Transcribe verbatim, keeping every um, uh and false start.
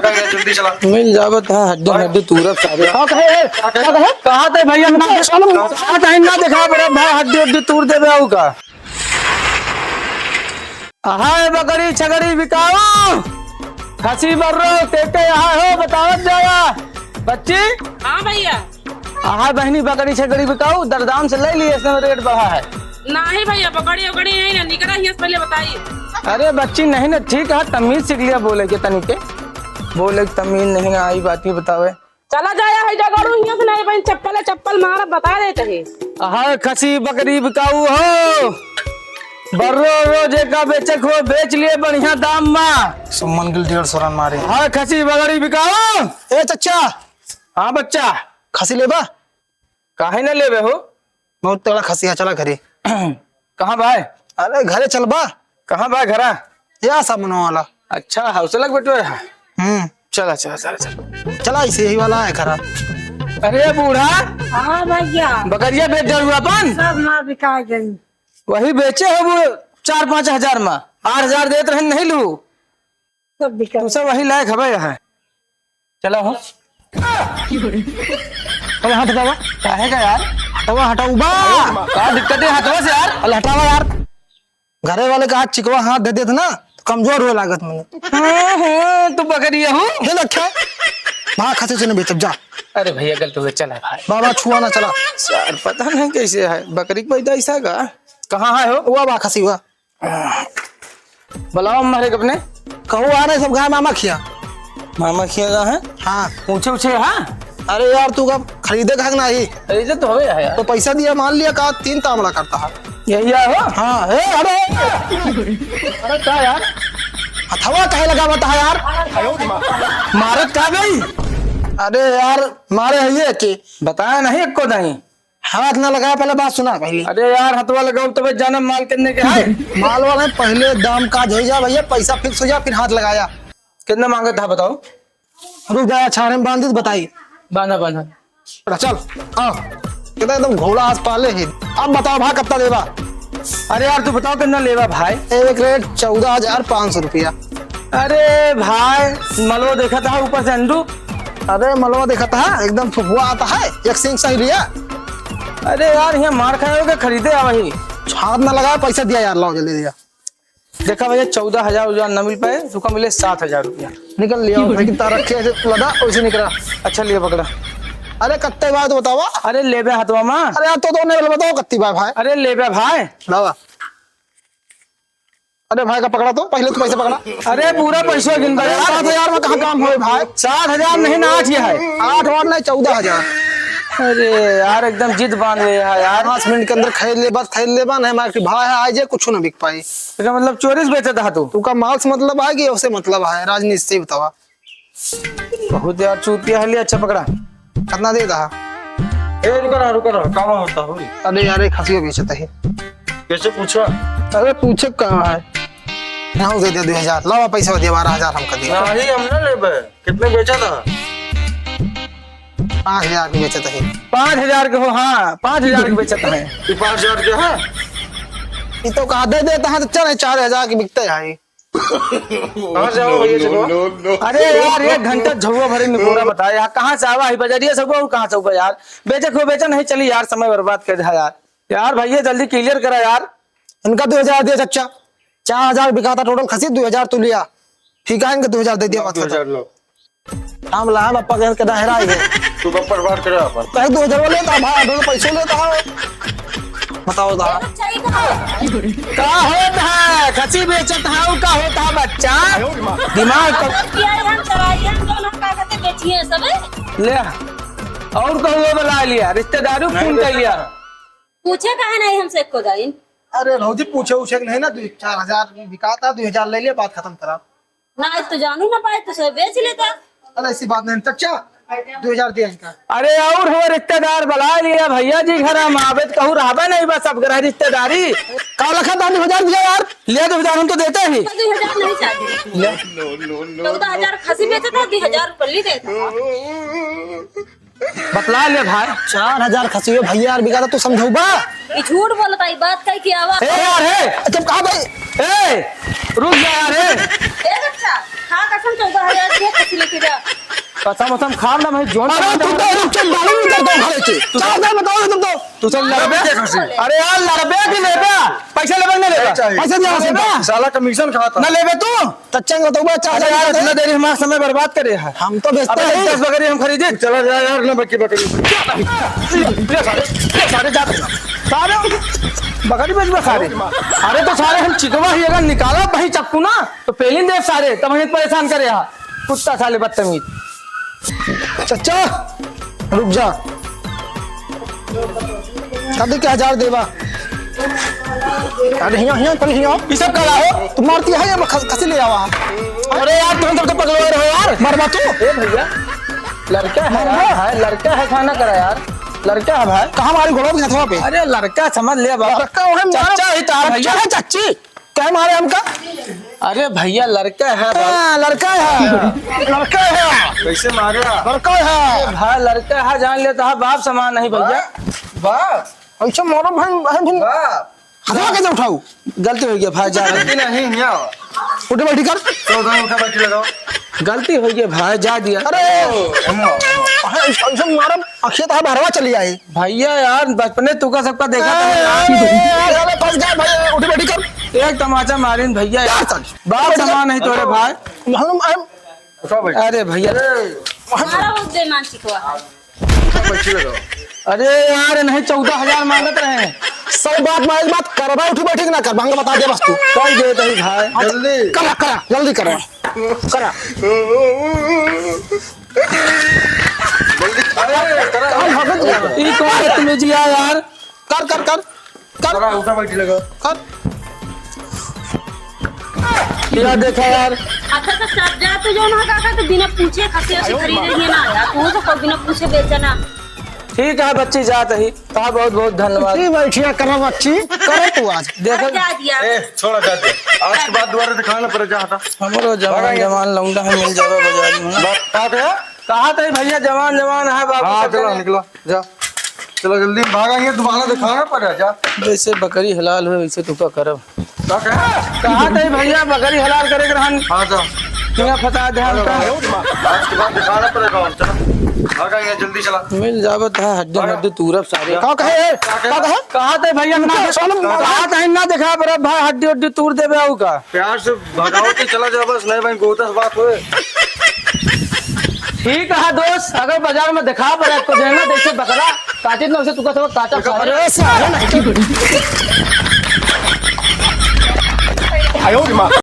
जल्दी चला। मिल जावत है, हड्डी हड्डी तूरब सारे। का कहे, ए? का कहे? कहा थे भैया, ना, कहा थे, ना देखा बड़े भाई, हड्डी हड्डी तूर देबे आऊ का? अहाय बकरी छगड़ी बिकाऊ, खसी बर्रो, के के अहाय हो, बतावत जाया। बच्ची? हाँ भैया। अहाय बहिनी, बकरी छगड़ी बिकाऊ, दरदाम से ले लिए, इसमें रेट बढ़ा है। नहीं भैया, बकरी उकड़ी नहीं ना, निकरा हियां से पहले बताई। अरे बच्ची, नहीं ना, ठीक है, तमीज सीख लिया बोले के तनी के, बोले के तमीज नहीं ना आई, बात ही बतावे। चला जाया है जगड़ू हियां से, नहीं बहन, चप्पल है, चप्पल मारा, बता देते हैं। अहाय खसी बकरी बिकाऊ हो, बर्रो रो जेका बेचक हो, बेच लिए बढ़िया दाम मा। सुमन गिल डेढ़ सौ रन मारे। अहाय खसी बकरी बिकाऊ। ए चच्चा। हाँ बच्चा। खसी लेबा? काहे ना लेबे हो? बहुत तगड़ा खसी है, चला घरे। कहाँ भाई? अरे घरे चलबा। कहाँ भाई घरा? या सामने वाला। अच्छा, हौसला के बेटवा है। हम्म। चला, चला, चला, चला। चला, इसे यही वाला है खरा। अरे बूढ़ा। हाँ भैया। बकरिया बेच डालू अपन? सब माँ बिका गई। वही बेचे हो वो चार पाँच हजार मा, आठ हजार देत रहन नहीं लू। सब बिका। तू सब वही लायक हवे यहाँ। चला हो। अरे हाथ हटावा। काहे का यार? हटावा, हटाऊ बा। का दिक्कत है हाथवा से यार? अरे हटावा यार। घरे वाले का हाथ चिकवा हाथ दे देत ना, तो कमजोर हुए लागत मने। हाँ, हाँ, तू बकरिया हो? हे लख्या। वहाँ खसी से नहीं बेचब, जा। अरे भैया, गलत हो गया, चला भाई। बाबा छुआ ना, चला। यार, पता नहीं कैसे है, बकरी के पैदा ऐसा का? कहाँ है हो? हुआ बा खसी हुआ। बुलाओ मारे अपने। कहू आ रहे सब गाय मामा खिया। मामा खिया का है? हाँ। पूछे उछे, हाँ? अरे यार, तू का खरीदे का है कि नहीं? खरीदे तो हवे है यार। तो पैसा दिया, मान लिया का तीन तामड़ा करता है। यही है हो? हाँ, ए, अरे। अरे का यार? हथवा काहे लगावत है यार? मारत का गई? अरे यार, मारे है ये कि बताया नहीं एको नहीं। हाथ ना लगाया, पहले बात सुना पहले। अरे यार, हथवा लगाओ तबे जानब माल कितने के है। माल वाला है, पहले दाम काज हो जा भैया, पैसा fix हो जा, फिर हाथ लगाया। कितना मांगत था बताओ। रुक जा, छाड़े में बांध दे, बताई। बांधा, बांधा। चल, आ। कितना एकदम घोड़ा आज पाले है। अब बताओ भाई, कितना देबा? अरे यार, तू बताओ कितना लेबा भाई? एक रेट चौदह हजार पाँच सौ रुपया। अरे भाई, मलवा देखा था ऊपर से अंडू। अरे मलवा देखा था, एकदम फुफुआ आता है, एक सिंग सही लिया। अरे यार, यहाँ मार खाए हो के खरीदे आ वही। हाथ ना लगाया, पैसा दिया यार, लाओ जल्दी दिया। देखा भैया, चौदह हजार उजार ना मिल पाए, तुका मिले सात हजार रुपया। निकल लिया, भाई कितना रखे है, लदा, वैसे निकला। अच्छा, लिया पकड़ा। अरे कत्ते बात बतावा। अरे लेबे हथवा मा। अरे यार, तो दो नहीं बताओ कत्ती बात भाई। अरे लेबे भाई। लावा। अरे भाई का पकड़ा तो, पहले तो पैसे पकड़ा। अरे पूरा पैसा गिन भाई। सात हजार में कहाँ काम होए भाई? सात हजार नहीं ना, आठ ही है। आठ और नहीं, चौदह हजार। अरे यार, एकदम जिद बांध ले है यार। पाँच मिनट के अंदर खरीद लेबा, खरीद लेबा, नहीं मार के भाई है, आज ये कुछ ना बिक पाई। तो का मतलब चोरी से बेचत हा तू? तू का माल से मतलब है कि उससे मतलब है, राजनीति से बतावा। बहुत यार चूतिया है, ले अच्छा पकड़ा। कितना दे दहा? ए, रुका रहा, रुका रहा, का होता हो? अरे यार, एक खसियो बेचत है। कैसे पूछा? अरे पूछे का है? ना, दे दे दो हजार, लावा पैसा दे, बारह हजार हमका दे। नहीं, हम ना लेबे। कितने बेचा था? पाँच हजार के बेचत है। पाँच हजार के हो? हाँ, पाँच हजार के बेचत है। ये पाँच हजार के है? ये तो कहा दे देता है तो चल, चार हजार के बिकते है। कहाँ से आओ भैया, चलो। अरे यार, एक घंटा झउआ भरे निपोरा बताए, यहाँ कहाँ से आवा है बजरिया से, वो कहाँ से होगा यार? बेचे खो बेचे नहीं चली यार, समय बर्बाद कर दिया यार। यार भैया, जल्दी clear करा यार। इनका दो हजार दिया चच्चा, चार हजार बिका था total खसी, दो हजार तू लिया, ठीक है, इनका दो हजार दे दिया, बात खत्म। दो हजार लो। हम लाहन अप्पा के, के दहरा ही है। तू बप्पर बात करे अपन। कहे दो हजार लेता भाई, अभी तो पैसों लेता है। बताओ दा। का होत है? खसी बेचत है, का होत है बच्चा? दिमाग तो यार, हम चराइए, हम दोनों का कहते बेचिए सब। ले, और कहूँ बुला लिया, रिश्तेदारों फोन कर लिया। पूछे काहे नहीं हमसे एको दाइन? अरे भौजी, पूछे उछे के नहीं ना, दो चार हजार बिकाता, दो हजार ले लिया, बात खत्म करा। ना, आज तो जानू ना पाए, तो सब बेच लेता। अरे ऐसी बात नहीं, चच्चा, दो हजार दिया इसका। अरे और हुआ रिश्तेदार बुला लिया भैया जी, घर हम आवे तो कहूँ रहबे नहीं बस, अब घर रिश्तेदारी। का लखा दा, दो हजार दिया यार, ले दो हजार, हम तो देते ही। तो दो हजार नहीं चाहिए। ले। चौदह हजार खसी बेचे था, दो हजार रुपये देता। बतला ले भाई। चार हजार खसियो भैया यार बिका था, तू समझौबा? ई झूठ बोलता, ई बात कही के आवा। ए यार, ए। अच्छा, कहा भाई? ए, रुक जा यार, ए। ए बच्चा। हाँ, कसम चौदह हजार दे, खसी लेके जा। कसम, कसम खा ना भाई, जोन अरे, तुम तो रुक के मालूम नहीं करता हूँ घरे के। तू चार हजार बताओ, तुम तो। तू चल लड़बे? अरे यार, लड़बे कि लेबे? पैसा लेबे कि नहीं लेबे? पैसा दिया, पैसा दिया। साला कमीशन खाता। ना लेबे तू? तो चंग तो बा, चार हजार यार, इतना देरी हमारा समय बर्बाद करे है। हम तो बेचते हैं। दस बकरी हम खरीदे। चला जा यार, ना बकी बकरी। ले सारे, ले सारे, जा। सारे बकरी बेचबे सारे। अरे तो सारे हम चिकवा ही अगर निकाला वही चक्कू ना, तो पेलिन देव सारे, तब हमें परेशान करे हा। कुत्ता साले बदतमीज। चच्चा, रुक जा। कभी के हजार देबा? अरे हिया, हिया, चल हिया। ई सब काला हो? तू मारती है या ख-, खसी ले आवा? अरे यार, तुम सब तो पगलवा रहे हो यार। मरबा तू? ए भैया, लड़का है यार, है, लड़का है, खाना करा यार। लड़का है भाई। कहाँ मारी घोड़ों की हथवा पे? अरे लड़का समझ ले बाबा। लड़का वही मारा। चच्चा ही तो है भैया। चच्चा है, चच्ची। क्या मारे हमका? अरे भैया, लड़का है बाबा। हाँ, लड़का है। लड़का है। कैसे मारे? लड़का है। अरे भाई, लड़का है, जान लेता है, बाप समान नहीं भैया। बाप? ऐसे मारो भाई, भाई, भाई। बाप। हथवा कैसे उठाऊ? गलती हो गया भाई, जा। गलती नहीं, हिया। उठे बैठी कर। चौदह उठा बैठी लगाओ। गलती हो गया भाई, जा दिया। अरे, ओ, हिया। अरे, ऐसे, ऐसे मारो, अखिया तो भरवा चली आई। भैया यार, बचपने तुका सबका देखा था यार। ए, ए, ए, अरे फंस गया भाई, उठी बैठी कर। एक तमाचा मारिन भैया यार। चल। बाप समान नहीं तोरे भाई। हम, हम, उठा बैठ। अरे भैया। ए। मारा वो बेईमान चिकवा। उठा बैठ, लगाओ। अरे यार, नहीं चौदह हजार मांगत रहे। सौ बात, माइल बात, करबा उठी बैठी कि ना करबा, हमका बता दे बस तू। कह दे तही भाई। जल्दी। करा, करा, जल्दी करा। करा। जल्दी, अरे, करा। हम भगत जी। ई कौन बदतमीजी है यार? कर, कर, कर, कर। करा, उठा बैठी लगा। कर। या देखा यार। अच्छा, तो सब जात जो ना काका, तो बिना पूछे खसी खरीदे ही ना यार। तू तो कोई बिना पूछे बेचे ना। ठीक है बच्ची, जात ही। कहा बहुत बहुत धन्यवाद। जी बैठिया करा बच्ची, करो तू आज। देखो। जा दिया। ए, छोड़ा, जा दिया। आज के बाद दोबारा दिखाना पड़े, जा हटा। हमरो जवान भागा ये। जवान लौंडा है, मिल जावे बाजार में। बात, कहा थे? कहा थे भैया, जवान जवान है बाबू, हाँ, सब चलो, जने। निकलो, जा। चलो जल्दी भागा, ये दोबारा दिखाना पड़े, जा। जैसे बकरी हलाल हो, वैसे तुका करब। का कहे? कहा थे भैया, बकरी हलाल करे के रहन। हाँ, जा। हियाँ फंसा दे हमका। आज के बाद दिखाना पड़ेगा, चलो। भागा, ये जल्दी चला। मिल जावत है, हड्डी भागा। हड्डी तूरब सारे। का कहे? का कहे? का कहे? कहा थे भैया, ना उनके दे-, सामने कहा थे ना दिखा, पर अब भाई हड्डी हड्डी तूर देबे आऊ का? प्यार से भगाओ तो चला जा बस, नहीं भाई, गोता से बात होए। ठीक है दोस्त, अगर बाजार में दिखा पर आपको देना, जैसे बकरा काटित ना, उसे तुका सब काटा सारे। अरे सारे नहीं। आयो रे माँ।